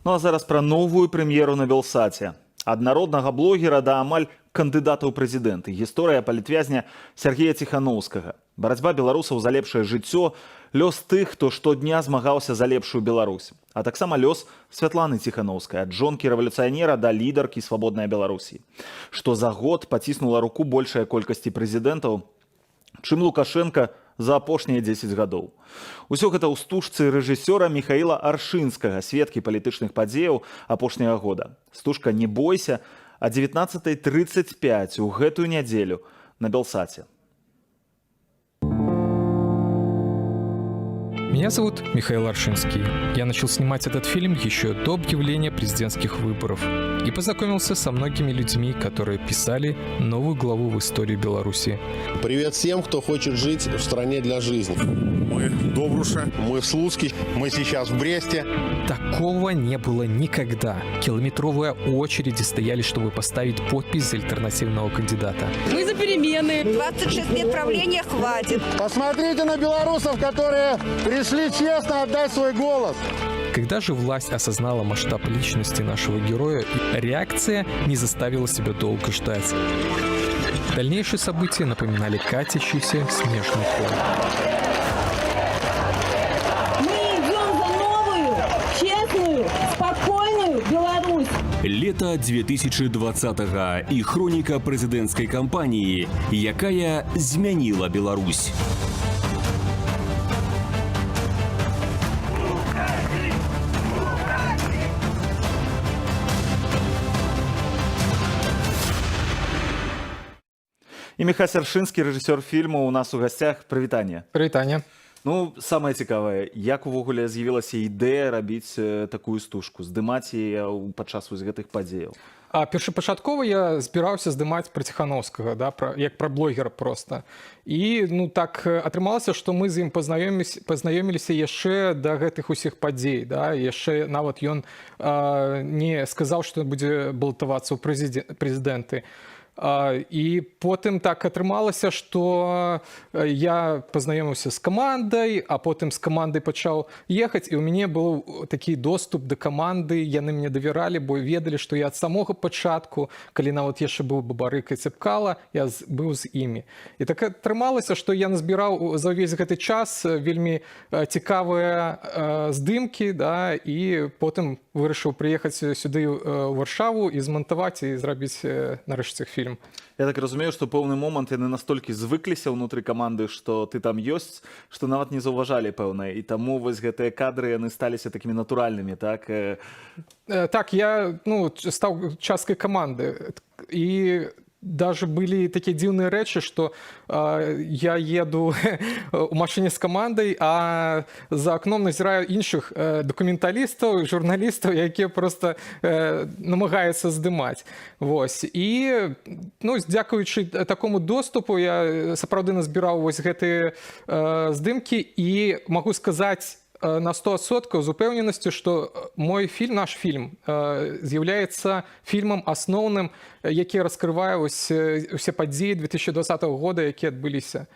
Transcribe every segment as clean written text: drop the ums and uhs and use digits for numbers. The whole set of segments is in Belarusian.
Ну а зараз пра новую прэм'еру на Белсаце. Ад народнага блогера да амаль кандыдата ў прэзідэнты. Гісторыя палітвязня Сяргея Ціханоўскага. Барацьба беларусаў за лепшае жыццё, лёс тых, хто штодня змагаўся за лепшую Беларусь. А таксама лёс Святланы Ціханоўскай, ад жонкі рэвалюцыянера да лідаркі «Свабоднай Беларусі», што за год паціснула руку большай колькасці прэзідэнтаў, чым Лукашэнка за апошнія 10 гадоў. Усё гэта ў стужцы рэжысёра Міхаіла Аршынскага, сведкі палітычных падзеяў апошняга года. Стужка «Не бойся» а 19:35 у гэтую нядзелю на Белсаце. Меня зовут Михаил Аршинский. Я начал снимать этот фильм еще до объявления президентских выборов и познакомился со многими людьми, которые писали новую главу в истории Беларуси. Привет всем, кто хочет жить в стране для жизни. Мы в Добруше. Мы в Слуцке. Мы сейчас в Бресте. Такого не было никогда. Километровые очереди стояли, чтобы поставить подпись за альтернативного кандидата. Мы за перемены. 26 лет правления хватит. Посмотрите на белорусов, которые пришли честно отдать свой голос. Когда же власть осознала масштаб личности нашего героя, реакция не заставила себя долго ждать. Дальнейшие события напоминали катящийся снежный ком. Мы идем за новую, честную, спокойную Беларусь. Лета 2020 і хроніка прэзідэнцкай кампаніі, якая змяніла Беларусь. І Міхась Аршынскі, рэжысёр фільму, у нас у гасцях. Прывітанне. Прывітанне. Ну, самае цікавае, як увогуле з'явілася ідэя рабіць такую стужку, здымаць яе падчас вось гэтых падзеяў? А першапачаткова я збіраўся здымаць пра Ціханоўскага, да, як пра блогера просто. І, ну, так атрымалася, што мы з ім пазнаёміліся яшчэ да гэтых усіх падзей, да, яшчэ нават ён не сказаў, што будзе балатавацца ў прэзідэнты. І потым так атрымалася, што я пазнаёміўся з камандай, а потым з камандай пачаў ехаць, і ў мяне быў такі доступ да каманды, яны мне давяралі, бо ведалі, што я ад самога пачатку, калі нават яшчэ быў Бабарыка і Цапкала, я быў з імі. І так атрымалася, што я назбіраў за ўвесь гэты час вельмі цікавыя здымкі, да, і потым вырашыў прыехаць сюды, ў Варшаву, і змантаваць і зрабіць нарэшце фільм. Я так разумею, што пэўны момант яны настолькі звыкліся ўнутры каманды, што ты там ёсць, што нават не заўважалі, пэўна, і таму вось гэтыя кадры, яны сталіся такімі натуральнымі, так? Так, я, ну, стаў часткай каманды. І даже былі такія дзіўныя рэчы, што я еду у машыне з камандай, а за акном назіраю іншых дакументалістаў, журналістаў, якія просто намагаюцца здымаць. Вось. І, ну, дзякуючы такому доступу я сапраўды назбіраў вось гэтыя здымкі і магу сказаць на 100% з упэўненасцю, што мой фільм, наш фільм з'яўляецца фільмам асноўным, які раскрывае вось усе падзеі 2020 года, якія адбыліся.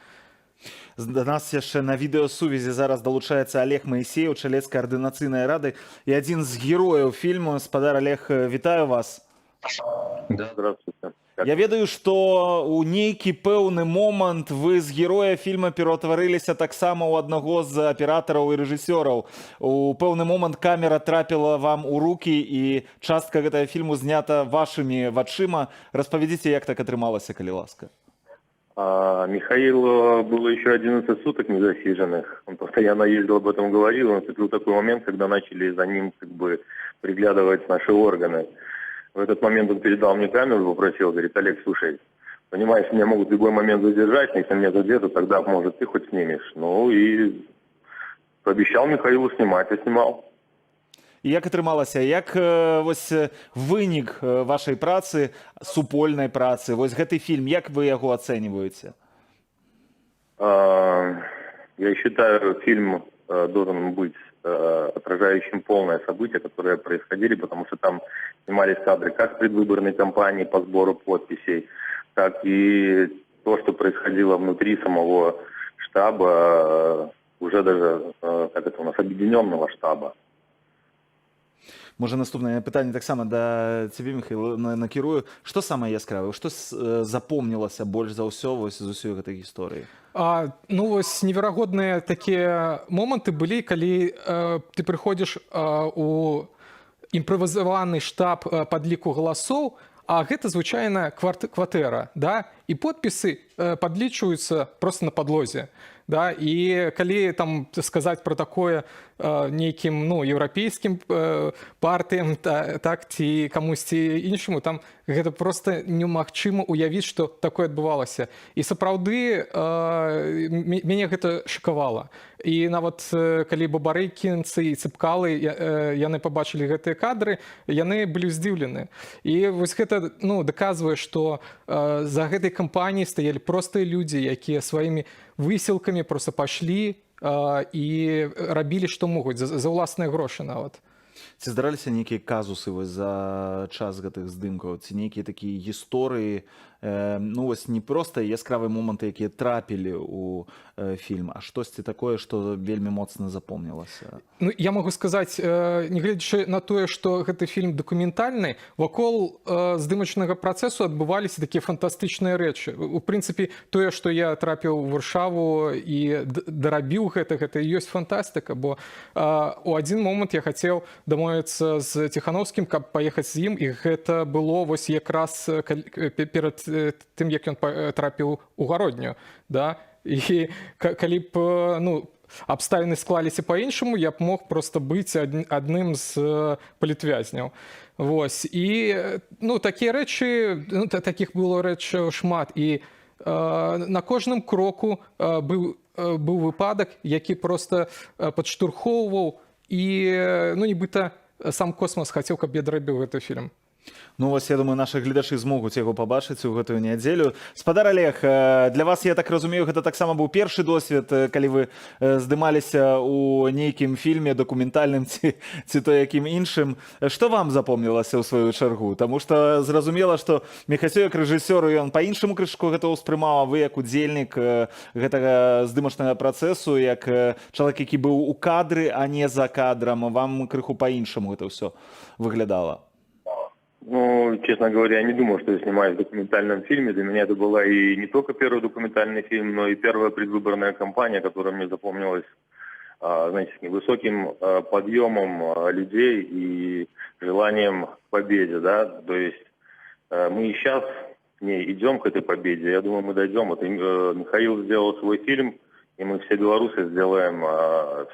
Да нас яшчэ на відэасувязі зараз далучаецца Алег Маісееў, чалец каардынацыйнай рады і адзін з герояў фільму. Спадар Алег, вітаю вас. Да, здравствуйте. Я ведаю, што ў нейкі пэўны момант вы з героя фільма пераўтварыліся таксама ў аднаго з аператараў і рэжысёраў. У пэўны момант камера трапіла вам у рукі, і частка гэтага фільму знята вашымі вачыма. Распавядзіце, як так атрымалася, калі ласка. Михаилу было еще 11 суток не засиженных. Он постоянно ездил, об этом говорил. Наступил такой момент, когда начали за ним как бы приглядывать наши органы. В этот момент он передал мне камеру, попросил, говорит: «Олег, слушай, понимаешь, меня могут в любой момент задержать, если меня задержат, тогда, может, ты хоть снимешь». Ну и пообещал Михаилу снимать, и снимал. І як атрымалася, як вось вынік вашай працы, супольнай працы, вось гэты фільм, як вы яго ацэньваеце? Я считаю, фильм должен быть отражающим полное событие, которые происходили, потому что там снимались кадры как предвыборной кампании по сбору подписей, так и то, что происходило внутри самого штаба, уже даже, как это у нас, объединенного штаба. Можа, наступнае пытанне таксама да цябе, Міхаіл, накірую. Што самае яскравае, што запомнілася больш за ўсё вось з усёй гэтай гісторыі? Ну вось неверагодныя такія моманты былі, калі ты прыходзіш у імправізаваны штаб падліку галасоў, а гэта звычайна кватэра, да, і подпісы падлічваюцца просто на падлозе, да. І калі там сказаць про такое нейкім, ну, еўрапейскім партыям, так, ці камусьці іншаму там, гэта просто немагчыма уявіць, што такое адбывалася. І сапраўды мяне гэта шакавала. І нават калі бабарыкінцы і Цапкалы, яны пабачылі гэтыя кадры, яны былі здзіўлены. І вось гэта, ну, даказвае, што за гэтай кампаніяй стаялі простыя людзі, якія сваімі высілкамі просто пайшлі і рабілі, што могуць, за ўласныя грошы нават. Ці здараліся нейкія казусы вось за час гэтых здымкаў, ці нейкія такія гісторыі, ну вось не проста яскравыя моманты, якія трапілі ў фільм, а штосьці такое, што вельмі моцна запомнілася? Ну, я магу сказаць, нягледзячы на тое, што гэты фільм дакументальны, вакол здымачнага працэсу адбываліся такія фантастычныя рэчы. У прынцыпе, тое, што я трапіў у Варшаву і дарабіў гэта, гэта і ёсць фантастыка, бо у адзін момант я хацеў дамовіцца з Ціхановскім, каб паехаць з ім, і гэта было вось якраз перад тым, як ён трапіў у Гародню, да. І калі б ну, абставіны склаліся по-іншаму, я б мог просто быць адным з палітвязняў. Вось. І ну, такія рэчы, ну, такіх было рэчаў шмат. І на кожным кроку быў выпадак, які просто падштурхоўваў і ну, нібыта сам космас хацеў, каб я дарабіў гэты фільм. Ну вось, я думаю, нашы гледачы змогуць яго пабачыць у гэтую нядзелю. Спадар Алег, для вас, я так разумею, гэта таксама быў першы досвед, калі вы здымаліся ў нейкім фільме дакументальным ці то якім іншым. Што вам запомнілася ў сваю чаргу? Таму што зразумела, што Міхасё як рэжысёр, ён па-іншаму крышку гэта ўспрымаў, а вы як удзельнік гэтага здымачнага працэсу, як чалавек, які быў у кадры, а не за кадрам, вам крыху па-іншаму гэта ўсё выглядала. Ну, честно говоря, я не думал, что я снимаюсь в документальном фильме. Для меня это была и не только первый документальный фильм, но и первая предвыборная кампания, которая мне запомнилась, знаете, таким высоким подъемом людей и желанием к победе, да. То есть мы и сейчас к ней идем, к этой победе. Я думаю, мы дойдем. Вот Михаил сделал свой фильм, и мы все белорусы сделаем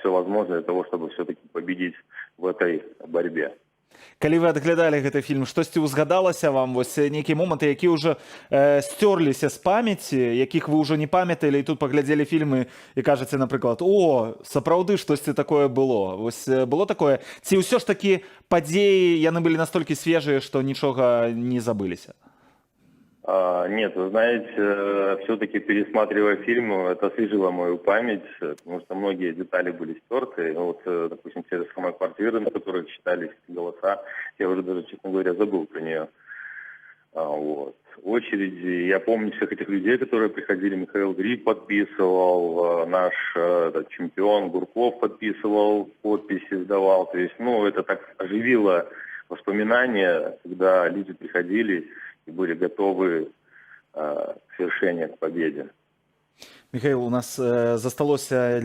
все возможное для того, чтобы все-таки победить в этой борьбе. Калі вы адглядалі гэты фільм, штосьці ўзгадалася вам, вось нейкія моманты, якія ўжо сцёрліся з памяці, якіх вы ўжо не памяталі, і тут паглядзелі фільмы і кажаце, напрыклад: «О, сапраўды штосьці такое было». Вось было такое, ці ўсё ж такі падзеі, яны былі настолькі свежыя, што нічога не забыліся? Нет, вы знаете, все-таки, пересматривая фильм, это освежило мою память, потому что многие детали были стерты. Ну, вот, допустим, те же самые квартиры, на которых считались голоса, я уже даже, честно говоря, забыл про нее. Вот. Очереди, я помню всех этих людей, которые приходили, Михаил Гриб подписывал, наш этот чемпион Гурков подписывал, подписи сдавал. То есть, ну, это так оживило воспоминания, когда люди приходили и были готовы к свершению, к победе. Міхаіл, у нас засталося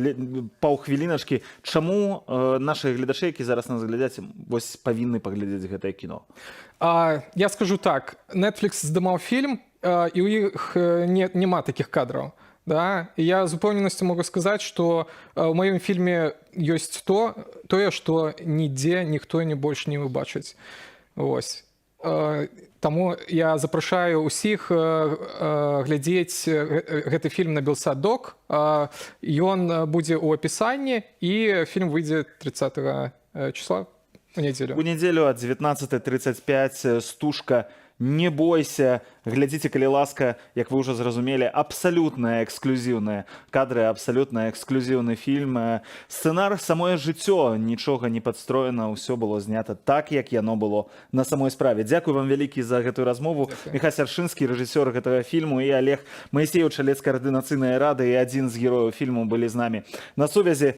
паўхвіліначкі. Чаму нашы гледачы, які зараз нас глядзяць, вось павінны паглядзець гэтае кіно? Я скажу так: Netflix здымаў фільм, і ў іх няма такіх кадраў. Да? І я з упэўненасцю могу сказаць, што ў маім фільме ёсць тое, што нідзе ніхто не больш не ўбачыць. Вось. Таму я запрашаю ўсіх глядзець гэты фільм на Белсат Док. Ён будзе ў апісанні, і фільм выйдзе 30 числа, у нядзелю. У нядзелю ад 19:35 стужка «Не бойся». Глядзіце, калі ласка. Як вы ўжо зразумелі, абсалютна эксклюзіўныя кадры, абсалютна эксклюзіўны фільм. Сцэнар самое жыццё, нічога не падстроена, ўсё было знята так, як яно было на самой справе. Дзякуй вам вялікі за гэтую размову. Дзякую. Міхась Аршынскі, рэжысёр гэтага фільму, і Алег Маісееў, чалец Каардынацыйнай рады і адзін з герояў фільму, былі з намі на сувязі.